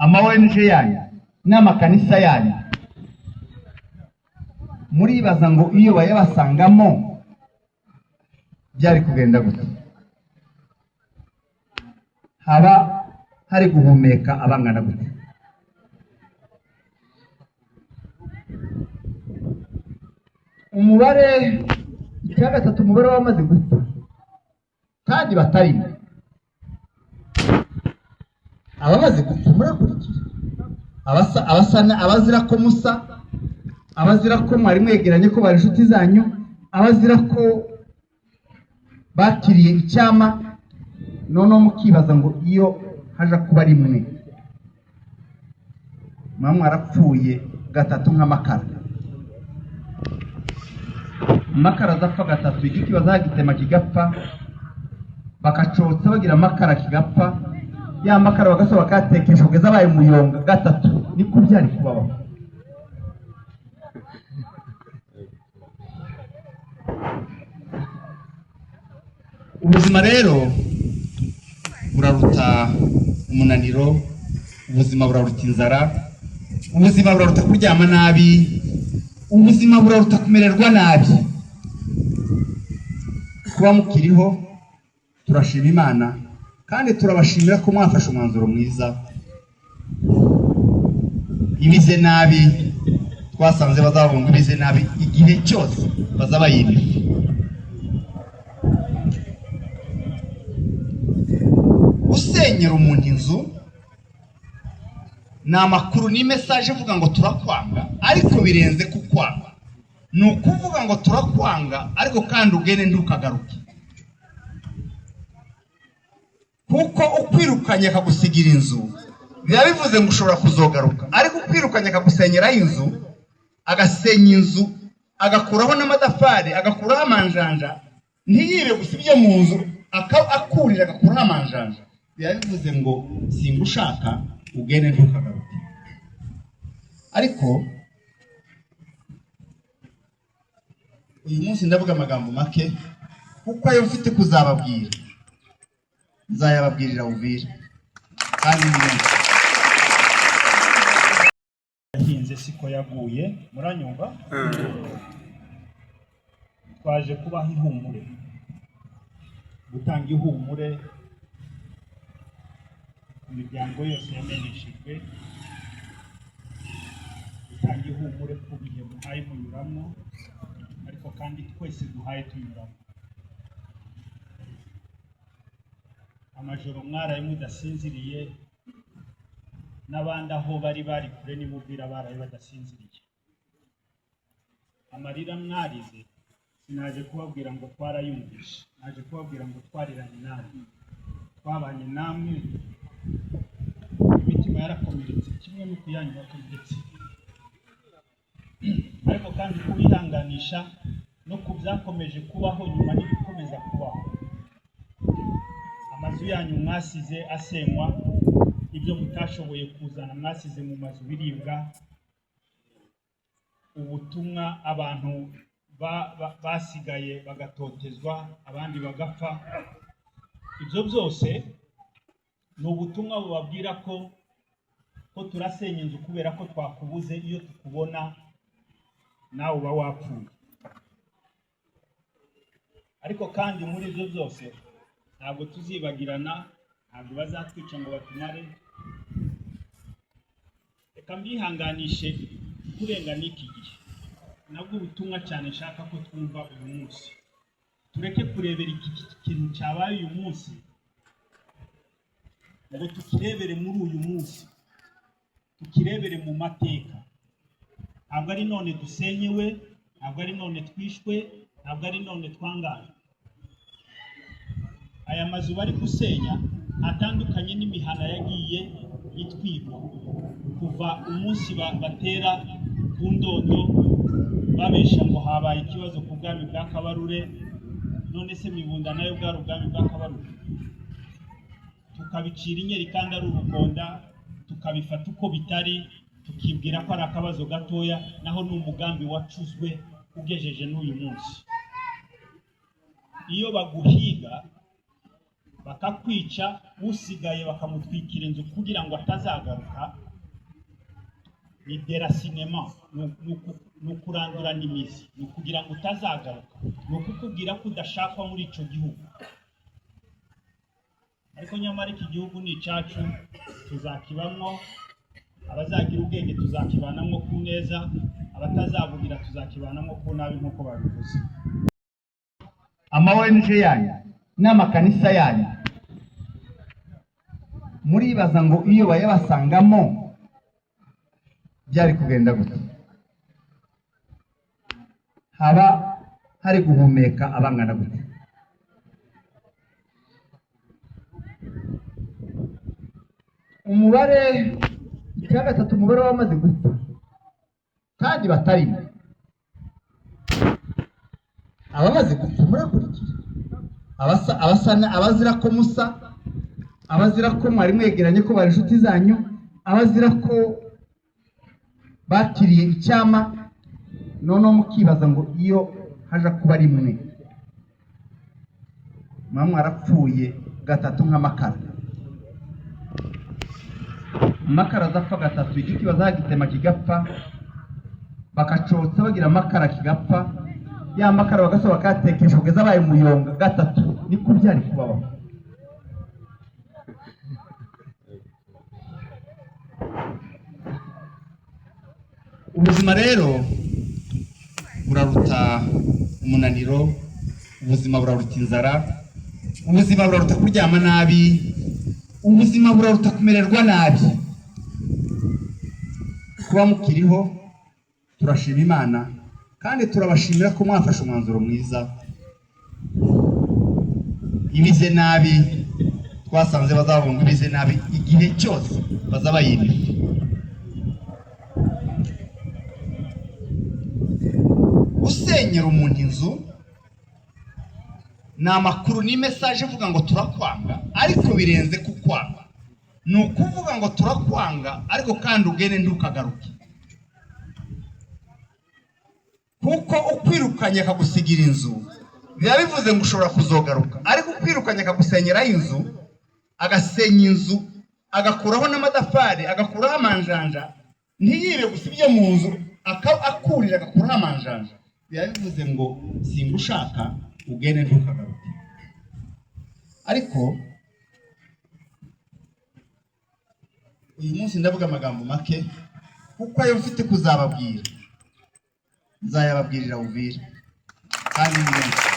Ama ONG yanyu n'amakanisa yanyu, muribaza ngo iyo bayabasangamo byari kugenda gute? Haba hari guhumeka abangana gute? Umubare icya gatatu, umubare w'abamaze gupfa kandi batarimo abamaze gupfa, murakurikiye, abasa abasana, abazira ko musa, abazira ko mwari mwegeranye, ko bari inshuti zanyu, abazira ko bakiriye icyama. Noneho mukibaza ngo iyo haja kuba rimwe muba mwarapfuye gatatu nk'amakara. Amakara azapfa gatatu, igiti bazagitema kigapfa, bakacotsa bagira amakara kigapfa, ya makara bagasoba bakayatekesha kugeza abaye umuyonga gatatu. Niko byari kubabaho. Ubuzima rero buraruta umunaniro, ubuzima buraruta inzara, ubuzima buraruta kuryama nabi, ubuzima buraruta kumererwa nabi. Kuba mukiriho turashima Imana, kandi turabashimira ko mwafashe umwanzuro mwiza. Ibize nabi twasanze bazavuga ngo ibize nabi igihe cyose baza bayimira. Gusenyera umuntu inzu ni amakuru, ni mesaje ivuga ngo turakwanga, ariko birenze kukwanga. Ni ukuvuga ngo turakwanga, ariko kandi ugende ntukagaruke, kuko ukwirukanye akagusigira inzu biba bivuze ngo ushobora kuzogaruka, ariko ukwirukanye akagusenyeraho inzu, agasenya inzu, agakuraho n'amatafari, agakuraho amanjanja, ntiyibe gusa ibyo mu nzu, akurira agakuraho amanjanja, biba bivuze ngo singushaka, ugende ntukagaruke. Ariko uyu munsi ndavuga amagambo make, kuko ayo mfite kuzababwira nzayababwirira Uvira, kandi ni menshi. Yahinze siko yaguye, muranyumva? Twaje kubaha ihumure, gutanga ihumure ku miryango yose yameneshejwe, gutanga ihumure ku bihe muhaye munyuramo, ariko kandi twese duhaye tunyuramo. Amajoro mwaraye mudasinziriye, n'abandi aho bari bari kure nimubwira baraye badasinziriye. Amarira mwarize, sinaje kubabwira ngo twarayumvishe, naje kubabwira ngo twariranye namwe, twabanye namwe, imitima yarakomeretse kimwe n'uko iyanyu yakomeretse. Ariko kandi kubihanganisha no ku byakomeje kubaho nyuma n'ibikomeza kubaho. Amazu yanyu mwasize asenywa, ibyo mutashoboye kuzana mwasize mu mazu biribwa, ubutumwa abantu basigaye bagatotezwa, abandi bagapfa, ibyo byose ni ubutumwa bubabwira ko turasenya inzu kubera ko twakubuze, iyo tukubona nawe uba wapfuye. Ariko kandi muri ibyo byose ntabwo tuzibagirana, ntabwo bazatwica ngo batumare. Reka mbihanganishe kurenga n'iki gihe, nabwo ubutumwa cyane nshaka ko twumva uyu munsi, tureke kurebera iki kintu cyabaye uyu munsi ngo tukirebere muri uyu munsi, tukirebere mu mateka. Ntabwo ari none dusenyewe, ntabwo ari none twishwe, ntabwo ari none twangajwe. Aya mazu bari gusenya atandukanye n'imihana yagiye itwikwa kuva umunsi batera ku Ndondo, babesha ngo habaye ikibazo ku bwami bwa Kabarure. None se Mibunda nayo bwari ubwami bwa Kabarure? Tukabicira inyeri kandi ari urukonda, tukabifata uko bitari, tukibwira ko ari akabazo gatoya, naho ni umugambi wacuzwe ugejeje n'uyu munsi. Iyo baguhiga Bakakwica, usigaye bakamutwikira inzu kugira ngo atazagaruka. Ni déracinement, ni ukurandurana imizi, ni ukugira ngo utazagaruka, ni ukukubwira ko udashakwa muri ico gihugu. Ariko nyamara iki gihugu ni icacu, tuzakibamwo. Abazagira ubwenge tuzakibanamwo ku neza, abatazabugira tuzakibanamwo ku nabi, nk'uko babivuze. Ama ONG yanyu n'amakanisa yanyu, muribaza ngo iyo bayabasangamo byari kugenda gute? Haba hari guhumeka abangana gute? Umubare icya gatatu, umubare w'abamaze gupfa kandi batarimo abamaze gupfa. Murakurikira abasa abasa abazira ko musa, abazira ko mwari mwegeranye, ko bari inshuti zanyu, abazira ko bakiriye icyama. Noneho mukibaza ngo iyo haja kuba rimwe muba mwarapfuye gatatu nk'amakara. Amakara azapfa gatatu, igiti bazagitema kigapfa, bakacotsa bagira amakara kigapfa, ya makara bagasa bakayatekesha kugeza abaye umuyonga gatatu. Niko byari kubabaho. Ubuzima rero buraruta umunaniro, ubuzima buraruta inzara, ubuzima buraruta kuryama nabi, ubuzima buraruta kumererwa nabi. Kuba mukiriho turashima Imana, kandi turabashimira ko mwafashe umwanzuro mwiza. Ibize nabi twasanze bazabunga ibize nabi igihe cyose bazaba yimye. Gusenyera umuntu inzu ni amakuru, ni message ivuga ngo turakwanga, ariko birenze kukwanga. Ni ukuvuga ngo turakwanga, ariko kandi ugende ntukagaruke, kuko ukwirukanye akagusigira inzu biba bivuze ngo ushobora kuzogaruka. Ariko ukwirukanye akagusenyeraho inzu, agasenya inzu, agakuraho n'amatafari, agakuraho amanjanja, ntiyibe gusa ibyo mu nzu, akurira agakuraho amanjanja, biba bivuze ngo singushaka, ugende ntukagaruke. Ariko uyu munsi ndavuga amagambo make, kuko ayo mfite kuzababwira nzayababwirira Uvira, kandi ni menshi.